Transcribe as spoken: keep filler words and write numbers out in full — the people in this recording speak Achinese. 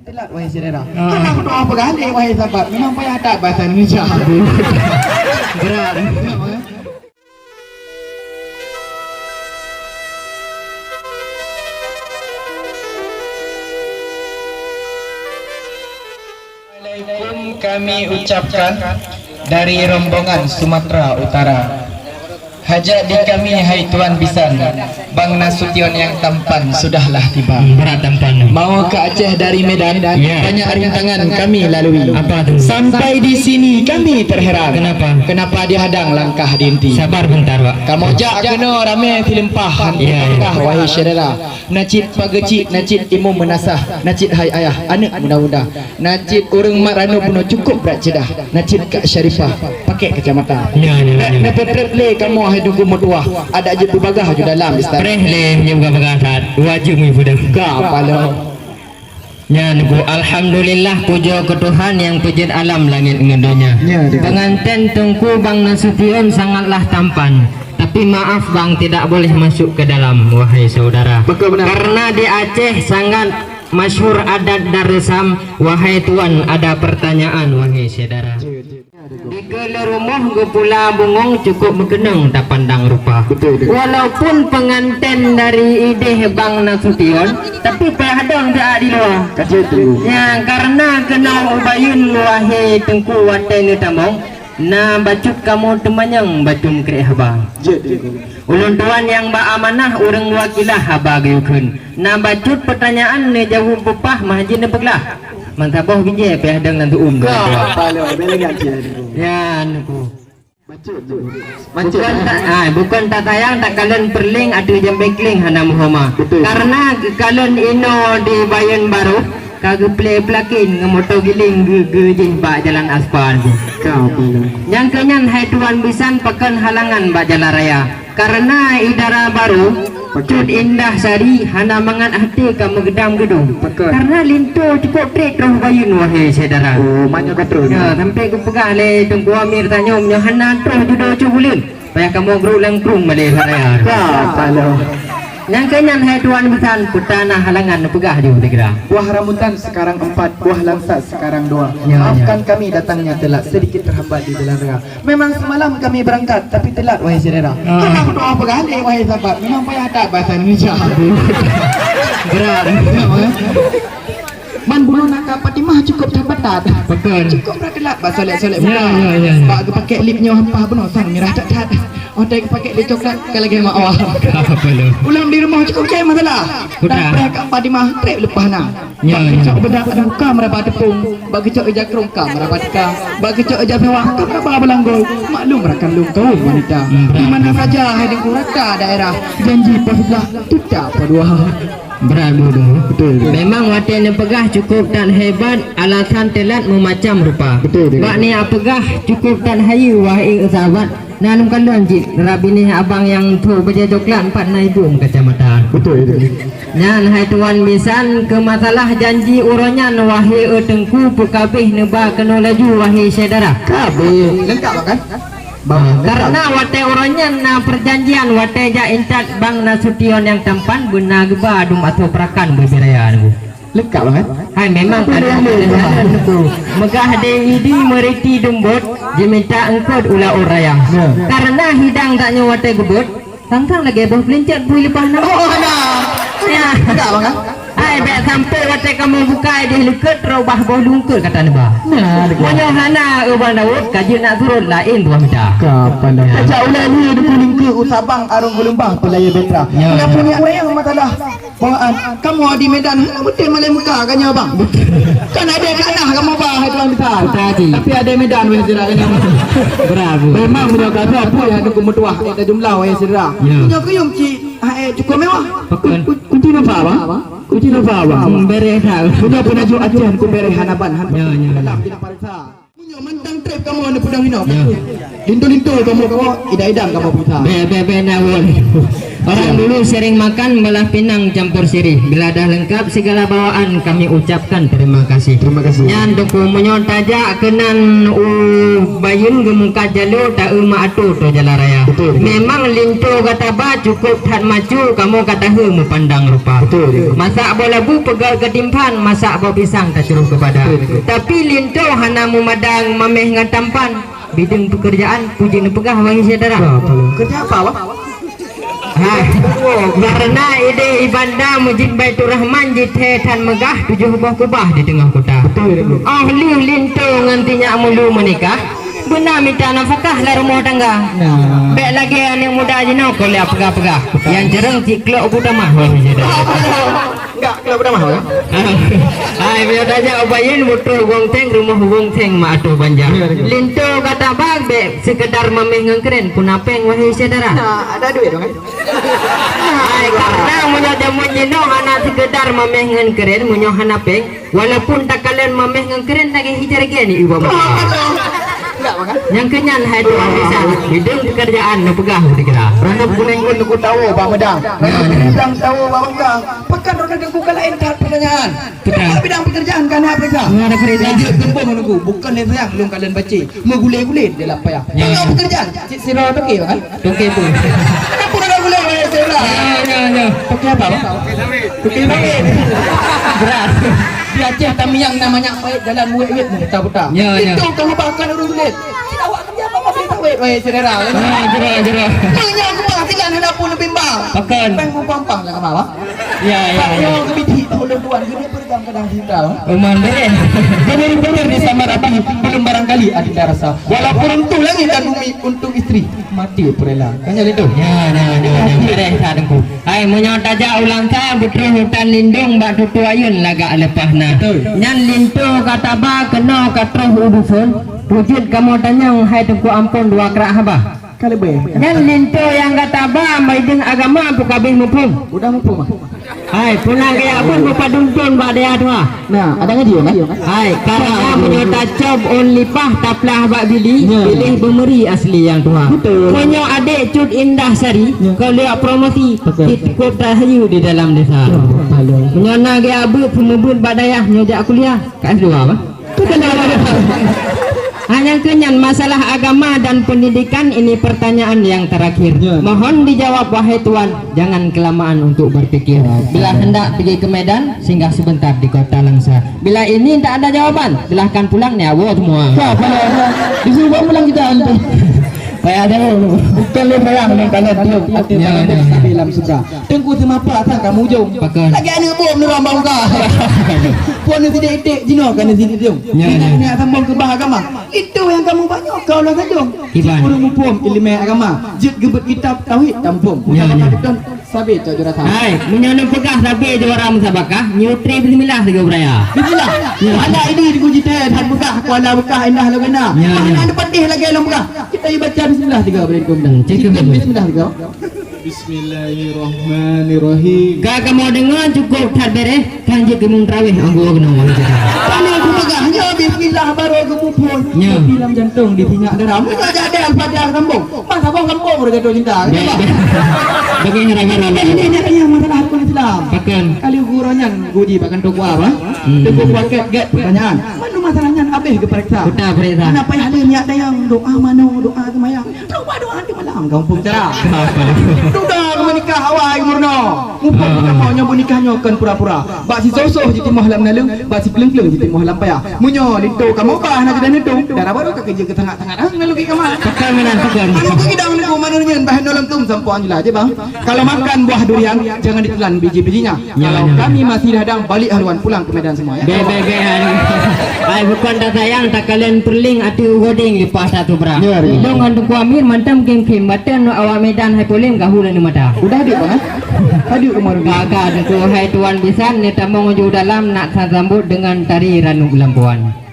Teulat, wahai syedara. Ah. Hana meudoa peugah lé, wahai sahabat. Memang payah that bahasa Indonesia. Berat. Assalamualaikum kami ucapkan dari rombongan Sumatera Utara. Hajat di kami, hai tuan bisan, Bang Nasution nyang tampan sudahlah tiba. Hmm, berat tampan. Mau ke Aceh dari Medan, ya, banyak rintangan kami lalui. Apa tu? Sampai di sini kami terheran. Kenapa? Kenapa dihadang langkah dienti? Sabar bentar, Wak. Kamoe jak keunoe ramé sileumpah, ya, ya, wahai syedara. Na cit pageucik, na cit imum meunasah, na cit hai ayah, aneuk muda-muda. Na cit ureueng mat ranup bunoe cukup brat ceudah. Na cit Kak Syarifah pakai kacamata. Ya, ya, ya. Na peutrép lé kamoe hai Teungku meutuah. Adak jeuet beubagah ju dalam istana. Preh lé nyang beubagah that. Wajib meuibu dah. Ka pala. Nyan ku, alhamdulillah, pujoe keu Tuhan nyang peujeuet alam langét ngon donya. Ya, ya. Pengantin Teungku Bang Nasution sangatlah tampan. Tapi maaf Bang, tidak boleh masuk ke dalam, wahai saudara. Betul benar. Karena di Aceh sangat masyhur adat dan resam, wahai tuan, ada pertanyaan, wahai syedara. Dikeue le rumoh geupula bungong, cukup meukeunong tapandang rupa. Betul, betul. Walaupun pengantin dari idéh Bang Nasution, tapi payah dong siat di luwa. Betul, betul. Ya, karena keunoe u Bayeuen, wahai Teungku, watée neutamong, na bacut kamoe teumanyong bacut krek haba. Jeuet, Teungku. Ulôn tuan nyang ba amanah, ureueng wakilah haba geuyue kheun. Na bacut peutanyaan neujaweueb beupah, mah jeuet neupeuglah. Meusaboh bijéh pih dong nan tuum. Ka, palo, bela nyan cit, Teungku. Ya, Teungku. Bacut, Teungku. Bacut, bukon eh. Ta-, ah, bukon tasayang, takalon peureuleng ateueh jambée kleng hana meuhoma. Betul. Karena kalon inoe di Bayeuen Barô, ka geuplé peulakin ngon moto giléng geu-, geu jih bak jalan aspal. Ka, palo. Nyang keu nyan hai tuan bisan, pakon halangan bak jalan raya. Karena i dara barô, Pakon. Cut Indah Sari, hana mangat até ka meugeudam geudong. Pakon. Karena linto cukup trép troh Bayeuen, wahai syedara. Oh, manyak ka troh. Ya, sampai geupeugah lé Teungku Amir tanyoe, nyoe hana troh judo Cut Buleuen. Payah kamoe geurok lam krueng malée raya. Ka, palo. Nyang keu nyan hai tuan bisan, peue na halangan neupeugah ju sigra. Buah rambutan sekarang empat, buah langsat sekarang dua. Ya, ya. Maafkan kami datangnya telat, sedikit terhambat di jalan raya. Memang semalam kami berangkat, tapi telat, wahai syedara. Ah. Hana meudoa peugah lé, wahai sahabat. Memang payah that bahasa Indonesia. Berat. Man bunoe na Kak Fatimah cukup that batat. Betul. Cukup brat telat bak solek-solek muka. Ya, ya, ya, ya. Bak geupakai lip nyoe hampah bunoe sang mirah that-that. Watée geupakai lip coklat ka lagée mak awak. Apa lu? Ulang di rumoh cukup jai masalah. Udah. Dan preh Kak Fatimah trép leupah na. Ya, ya. Bak geucok beudak adoe ka meuraba teupông, bak geucok ija krông ka meuraba tika, bak geucok ija sawah ka meuraba beulanggo. Maklum rakan lôn kaum wanita. Hmm, berat. Di mana saja hai Teungku rata daerah, janji poh sebelah tuta poh dua. Berat bodoh. Betul, betul. Memang watée neupeugah cukup that hebat, alasan telat meumacam rupa. Betul, betul. Bak niat peugah cukup that hayeue, wahai sahabat. Na lôn kalon cit, rab binéh abang nyang trok bajée coklat, pat na ibu meukacamata. Betul, betul. Nyan hai tuan bisan, keu masalah janji uroe nyan, wahai e Teungku, peukabeh neuba keunoe laju, wahai syedara. Kabeh. Lengkap kan? Bang, lengkap. Karena watée uroe nyan na perjanjian, watée jak intat Bang Nasution nyang tampan, beuna geuba dum asoe peurakan beubiraya nunggu. Lengkap, kan? Hai, memang ada. Meugah D I D meuriti dumbot, jimita eungkot u laôt raya. Ya. Karena hidang tanyoe watée geubot, sang-sang lagée boh peulincet bui leupah na. Oh, ada. Ya. Lengkap, kan? Hai, bék sampoe watée kamoe bukai deh leukeut, rubah boh lungkeut kata neuba. Nah, lengkap. Meunyoe hana, e Bang Daud, ka jeuet nak surot laén dua mita. Ka pandai. Ya. Tajak ulée lé duku lingkeuk u sabang arung geulumbang peulaye betra. Ya, ya. Kenapa ni ada yang masalah? Bawaan, kamoe di Medan hana beutôi malée muka ka nyoe, Bang. Kan ada tanah kamoe ba hai tuan bisan. Betul, Haji. Tapi ada Medan weh sira ka nyoe. Bravo. Memang meunyoe ka soe pun hana ku meutuah, eh, tajumlah weh sira. Ya. Meunyoe kuyum cit, hai, eh, cukup mewah. Pakon. Ku-, ku-, kunci nova, Bang. Kunci nova, Bang. Hmm, beres dah. Meunyoe peunaju Aceh ku beres hana ban, hana. Ya, ya, ya. Dalam tidak parisa. Meunyoe mantong trép kamoe neupeudong inoe. Ya. Linto-linto kamoe, kamoe idang-idang kamoe peugah. Be, be, be, na won. Orang dulu sering makan belah pinang campur sirih. Bila dah lengkap segala bawaan, kami ucapkan terima kasih. Terima kasih. Nyan Teungku, meunyoe tajak keunan u Bayeuen geumukat jalô, taeu meuatur toe jalan raya. Betul. Memang linto gata ba cukup that macu, kamoe ka taheu meupandang rupa. Betul. Masak boh labu peugöt keutimphan, masak boh pisang tacurôh keupada. Betul, betul. Tapi linto hana meumadang mamèh ngon tampan. Bideueng peukeurjaan, peue jeuet neupeugah, wahé syedara? Betul. Kerja apa, Bang? Hai, kareuna idéh Ibanda Meuseujid Baiturrahman jithèe that meugah tujoh boh kubah di teungoh kuta. Betul, betul. Óh lheueh linto ngon si nyak meulu meunikah, beuna mita nafakah lam rumoh tangga. Nah. Bèk lagèe aneuk muda jinoe kon lé peugah-peugah. Nyang jeuet cit klok bu tamah. Enggak, kenapa dah mahal, kan? Hai, meunyoe tajak u Bayeuen, butuh wong theng, rumoh wong theng meuatur banja. Ya, betul. Linto gata ba bèk sekedar mamèh ngon kren, peuna pèng, wahé syedara? Nah, ada duit dong, kan? Hai, kadang meunyoe jameun jinoe hana sekedar mamèh ngon kren, meunyoe hana pèng, walaupun takalon mamèh ngon kren lagèe hija regen ni ibu. Enggak, makan. Nyang keunyan hai tuan bisan, bideueng peukeurjaan neupeugah u dikira. Ranub kunéng ngon neuku tawo bak meudang. Ranub kunéng tawo bak meudang. Pakon droeneuh teungku ka laén that peutanyaan. Betul. Pakon bidang peukeurjaan ka na peuriksa. Ngon ada peuriksa. Lanjut teumpông ngon neuku, bukon lé sayang lôn kalon bacé. Meugulé-gulé dalam payah. Ya. Pakon peukeurjaan, cit sira toke, kan? Toke pun. Kenapa ada gulé, wahé sira? Ya, ya, ya. Toke apa, Bang? Toke sawit. Beras. Di Aceh Tamiang namanya Pait dalam wet-wet ni, buta-buta. Ya, ya. Itu kamu bahkan urus sulit. Tidak awak kerja apa masih sawit, wahé syedara. Ah, jera, jera. Nanya aku mah tidak ada pun lebih bang. Pakon. Peng pun pampang lah kamu, Bang. Ya, ya, ya. Nyoe keubiet teuh ulôn tuan, geuneuk peureugang kadang cinta. Oman bereh. Bener-bener disambar api, belum barangkali adinda rasa. Walaupun runtuh langit dan bumi untuk istri, mati pun rela. Kan jadi tu? Ya, ya, ya, ya. Bereh that Teungku. Hai, meunyoe tajak u Langsa, beutroh hutan lindung bak tutoe ayun lagak leupah na. Betul. Nyan linto gata ba keunoe ka troh u dusun, peue jeuet kamoe tanyong hai Teungku Ampon dua krak haba. Ka leubeh. Nyan linto nyang gata ba bideueng agama peu ka abéh muphom? Udah muphom, ah. Hai, peue na geujak beuet meupadum thon bak dayah tuha? Nah, ada ngaji, kan? Hai, karena meunyoe tacok ôn lipah taplah bak bili, ya, piléh beumeuri asli nyang tuha. Betul. Meunyoe adék Cut Indah Sari, ya, ka lheueh promosi, betul, di kota Hayu di dalam desa. Ya, betul. Meunyoe na geujak beuet, seumeubeuet bak dayah, nyoe jak kuliah, ka S dua, bah. Hanya keunyan masalah agama dan pendidikan ini pertanyaan yang terakhir. Ya. Mohon dijawab, wahai tuan, jangan kelamaan untuk berpikir. Ya. Bila hendak pergi ke Medan, singgah sebentar di kota Langsa. Bila ini tak ada jawaban, silahkan pulang, ni awak semua. Ya, kalau ada, disuruh pulang kita nanti. Payah jawab. Bukan le sayang ni, kalau dia, ya, ya, dalam surga. Teungku seumapa sang kamu ujong. Pakon. Lagèe aneuk bom nurang bak muka. Phon sidék-sidék jinoe ka sidék ujong. Ya, ya. Nak sambung keubah agama. Itu nyang kamu banyak kau lah sajong. Kiban. Cit ureueng muphom ileumèe agama. Jeuet geubeuet kitab tauhid tamuphom. Ya, ya. Sabe cok juara satu. Hai, meunyoe neupeugah sabe juara musabakah, nyoe tri bismillah tiga beraya. Bismillah. Ya. Anak ini dipuji teh dan Mekah, Kuala Mekah indah lagana. Ya, ya. Anak dipatéh lagèe lom Mekah. Kita baca bismillah tiga beraya. Hmm, cek. Kita bismillah tiga. Bismillahirrahmanirrahim. Ka kamoe deungoe cukup that bereh, kan jeuet keumeung traweh anggô keunoe. Kalau aku peugah, ya bismillah baru aku pupun. Ya. Tapi lam jantung di sinyak darah. Maka jadi Al-Fatihah sambung. Masa boh sambung udah jatuh cinta. Bagi hara-hara lah. Ini nak tanya masalah rukun Islam. Pakon. Kali guru nyan guji bahkan tu kuah, ah. Hmm. Teungku paket get pertanyaan. Mana masalahnya habis ke periksa? Udah periksa. Mana payah ada niat dayang, doa mano, doa semayang. Cuba doa di malam kampung cara. Duda keu menikah awai murno. Muphom kamoe nyoe beunikah nyoe kon pura-pura. Bak sisoh-soh jitimoh lam naleueng, bak sikleueng-kleueng jitimoh lam paya. Meunyoe linto kamoe bah na keudan linto, dara barô ka keujeuet keu sangat-sangat. Ah, ngalui kama. Pakon meunan, pakon. Anu keu kidang nyoe manur nyan bah nolom tum sampoe Anjula je bang. Kalau makan buah durian, jangan ditelan biji-bijinya. Ya, ya. Kalau kami masih dihadang, balik haluan pulang ke Medan semua, ya. Bèk, bèk, bèk, hai. Hai, bukon tasayang, takalon peureulèng ateueh u gordeng leupah that subra. Ya, ya. Idong ngon Teungku Amir mantong khém-khém, batèe awak Medan hai polém gahu lam mata. Udah habis, Bang, eh? Tadi kemarin. Maka Teungku hai tuan bisan, neutamong ju dalam nak sambot dengan tari Ranub Lampuan.